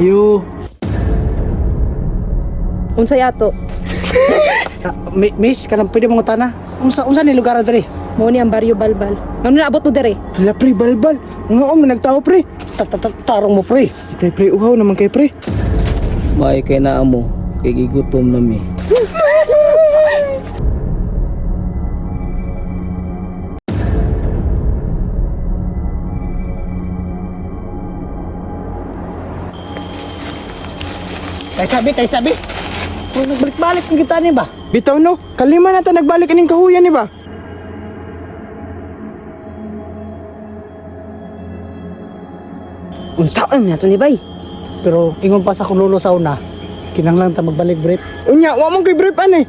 Ayo. Unsay ato? Miss, kanang pwede mong utana? Unsa ni lugar diri? Mao ni ang Baryo Balbal. Ngano naabot mo dere? Hala pre, balbal. Nga o, nagtao pre. Tarong mo pre. Pre, pre, uhaw naman kay pre. Maay kay naa mo, kay gigutom na mi. Tay sabi, tay sabi. Kung nagbalik-balik ang kita ni ba? Bitaw no, kalima na ta nagbalik ining kahuyan ni ba? Unsaon na to ni bay? Pero ingon pa sa akong lolo sa una, kinahanglan ta magbalik brief. Unya, wa man kay brief ani.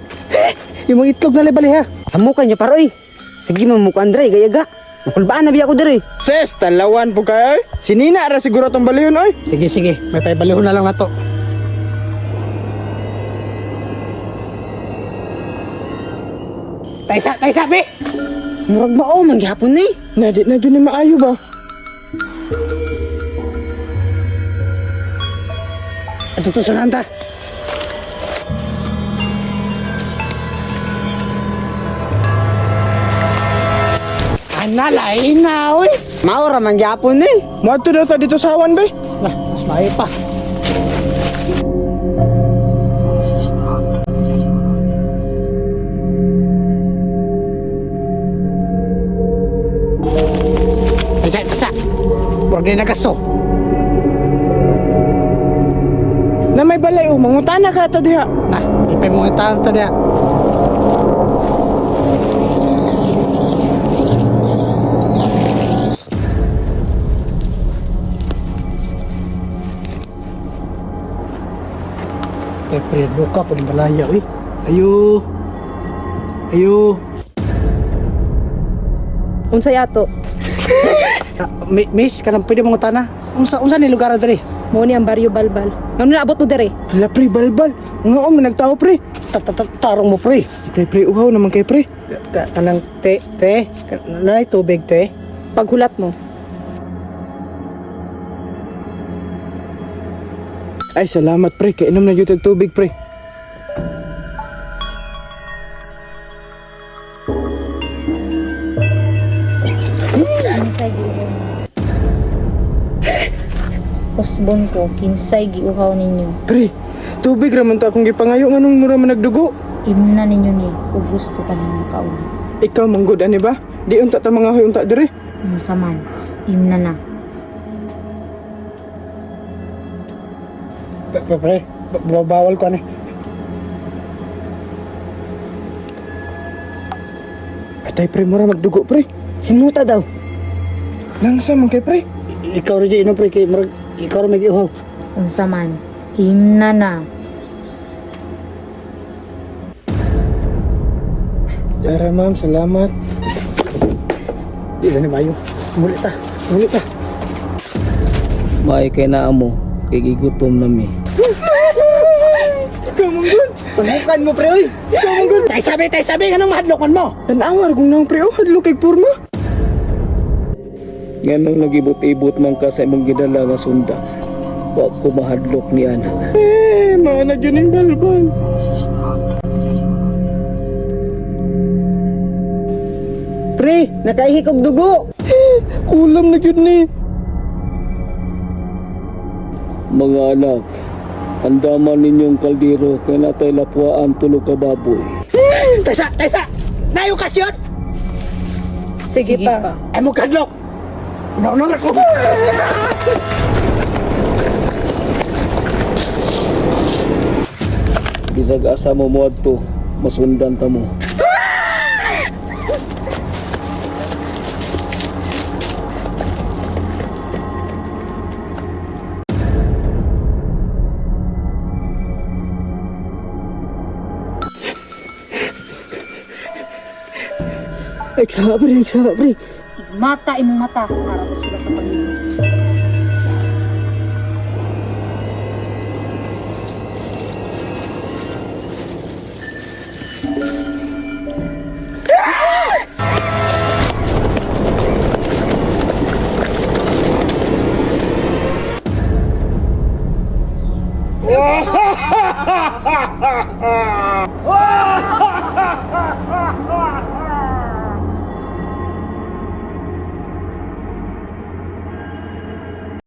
Imong itlog na libali ha. Samukan niya paroy. Sige mamuka Andre, gayaga. Makulbaan na biya ko diri. Ses, talawan po kayo oy. Sinina ra siguro tong balihon oy. Sige, sige, may paibalihon na lang nato. Tay sa, tay sabi. Murag mao man gihapon ni. Na di na jud ni maayo ba? Ato to sunanta. Ana lain na oy. Mao ra man gihapon ni. Moadto daw ta dito sa hawan bay. Nah, mas maayo pa. Tasa, tasa. Murag di nagaso. Na may balay oh, mangutana ka ta diha. Nah, ipay mo itaan ta diha. Kay pre, buka po ng balaya, uy. Ayo. Ayo. Unsay ato? Miss, kanang pwede mong utana? Unsa ni lugar diri? Mao ni ang Baryo Balbal. Ngano naabot mo dere? Hala pre, balbal. Nga o, nagtao pre. Tarong mo pre. Pre, pre, uhaw naman kay pre. Kanang te, te, nanay tubig te. Paghulat mo. Ay, salamat pre. Kainom na jud og tubig pre. Kinsay giuhaw ninyo? Usbon ko, kinsay giuhaw ninyo. Pre, tubig ra man to akong gipangayo nganong mura man nagdugo. Imna ninyo ni, ug gusto pa ninyo kauli. Ikaw manggod ani ba? Di unta ta mga hoy unta dire. Unsa man, imna na. Pre, pre, bawal ko ani. Atay pre, mura magdugo pre. Simuta daw. Langsa man kay pre. Ikaw rin inom pre kay murag ikaw rin mag-iuhaw. Unsa man, imna na. Yara ma'am, salamat. Di na ni mayo. Muli ta, muli ta. Maay kay naa mo, kay gigutom na mi. Ikaw manggod. Samukan mo pre oy. Ikaw manggod. Tay sabi, anong mahadlok man mo? Tanawa ra kung naong pre oh, hadlok kay porma. Nganong nagibot-ibot man ka sa imong gidala nga sunda. Wa ko mahadlok ni ana. Eh, mga na jud ning balbal. Pre, nakaihi kog dugo. Kulam na jud ni. Mga anak, andaman ninyong kaldero kay natay lapuaan tulo ka baboy. Taysa, taysa! Nayo kasyon! Sige, pa. Ay mo kadlok! No, no, ko. Bisag asa mo moadto, masundan ta mo. Eksawa pre, eksawa pre. Mata imong mata, ara sila sa palibot. Ha!